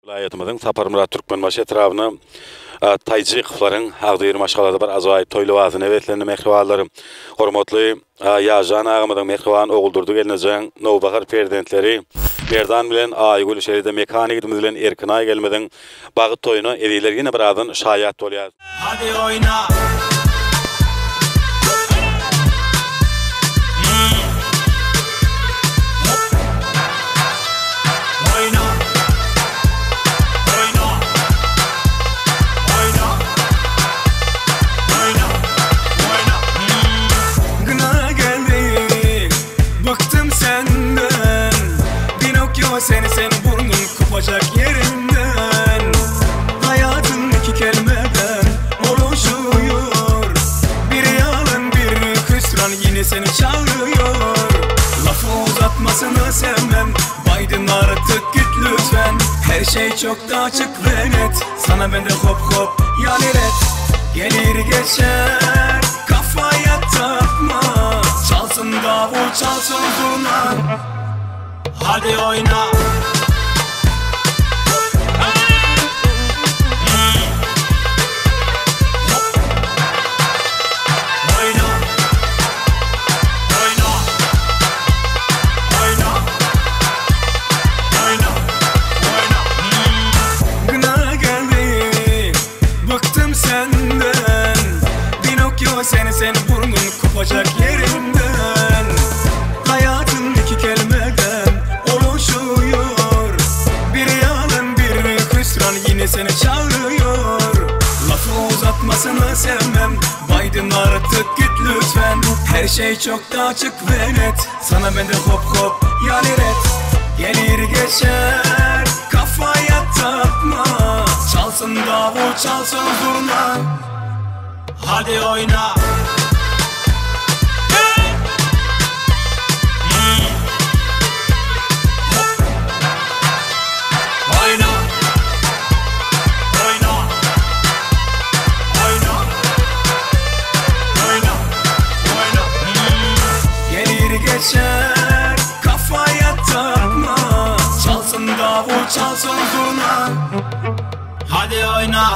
Welaýatymyzyň Saparmyrat Türkmenbaşy etrabynda Taýjykowlaryň agzybir maşgalasy bir ajaýyp toý lybasyna beslendi mähribanlar. Hormatly Ýazjan agamyzyň mähriban Oguldurdy gelnejeň nowbahar perzentleri Merdan bilen Aýgül şeýle-de Mekan ýigidimiz bilen Erkinaý gelnimiziň bagt toýuna ezizler ýene birazdan şaýat bolýar. Hadi oýna. Oýna. Oýna. Oýna. Oýna. Oýna. Gına geldi Bıktım senden Pinokyo seni sen burnun kopacak yerinden Hayatın iki kelimeden oluşuyor Biri yalan biri hüsran yine seni çağırıyor Lafı uzatmasını sevmem Baydın artık git lütfen Her şey çok da açık ve net Sana ben de hop hop yani ret Gelir geçer kafaya takma Çalsın davul çalsın zurna Hadi oýna. Oýna. Oýna. Oýna. Oýna. Oýna. Gına geldi Bıktım senden Pinokyo seni sen burnun kopacak yerinden Hayatın iki kelimeden oluşuyor Biri yalan biri hüsran yine seni çağırıyor Lafı uzatmasını sevmem Baydın artık git lütfen Her şey çok da açık ve net Sana ben de hop hop yani ret Gelir geçer kafaya takma Çalsın davul çalsın zurna Hadi oýna. Oýna. Oýna. Oýna. Oýna. Oýna. Gelir geçer kafaya takma Çalsın davul çalsın zurna Hadi oýna.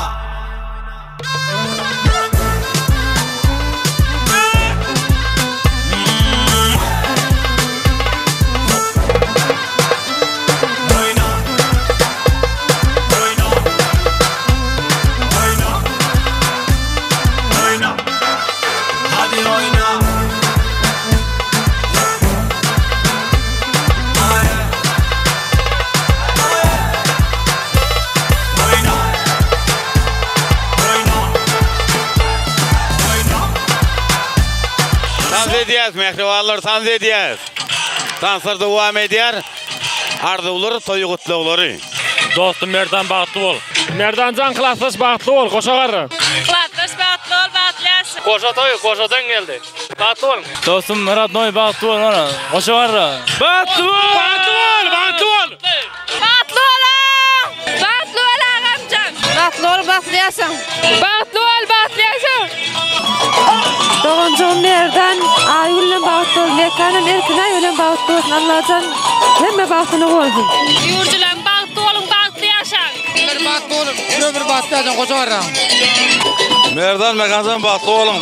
Oýna. Oýna. Oýna. Oýna. Hadi oýna. Oýna. Oýna. Oýna. Tans edýäs mähribanlar tans edýäs. Tanslar dowam edýär. Arzuwlar toý gutlaglary. Dostum Merdan bagtly bol. Merdanjan klasdaş bagtly bol, goşa garra. Klasdaş bagtly bol, bagtly ýaşa. Goşa toý, goşadan geldi. Bagtly bol. Dostum Radnoý bagtly bol, ana. Goşa garra. Bagtly bol! Bagtly bol, bagtly bol. Bagtly bol! Bagtly bol agamjan. Bagtly bol, bagtly ýaşa. Bagtly bol, bagtly ýaşa. Doganjygym Merdan, Aýgül bilen bagtly bol, Mekanam Erkinaý bilen bagtly bolsun, Allajan hemme bagtyny bolsun. Ýurdulam bagtly boluň, bagtly ýaşaň. Bir bagtly boluň, bir ömür bagtly ýaşaň, goşa garraň. Merdan Mekanjan bagtly boluň.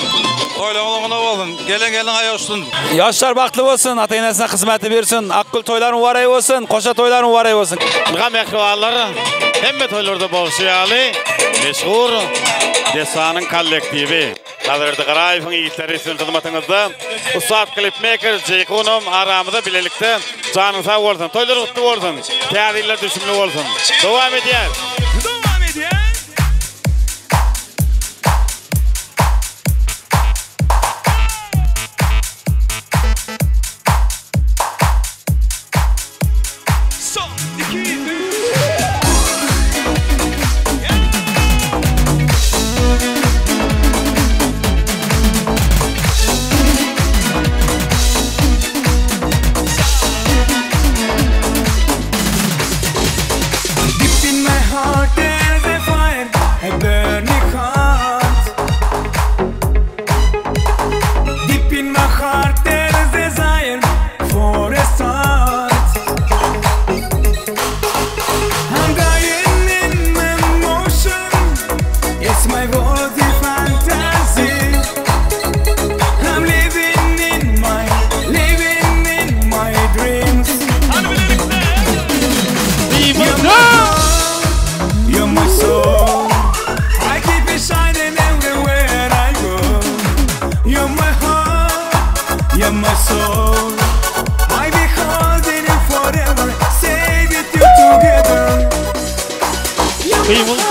Toýlaryňyz oňuna bolsun. Gelen gelin aýaşsyn. Ýaşlar bagtly bolsun, ata-enesine hyzmaty bersin, Akgül toýlar mübarek bolsun, goşa toýlar mübarek bolsun. Ynha mähribanlar, hemme toýlarda bolşy ýaly, meşhur Dessanyň kollektiwi. Nazarberdi Garaýewiň ýigitleri siziň hyzmatyňyzda. Ussat klipmeýker Jeýhunam aramyzda bilelikde. Janyň sag bolsun, toýlar gutly bolsun, täze ýyllar düşümli bolsun. Dowam edýär. Dowam edýär. Son, iki, üç. Dipin my heart. Gymyl.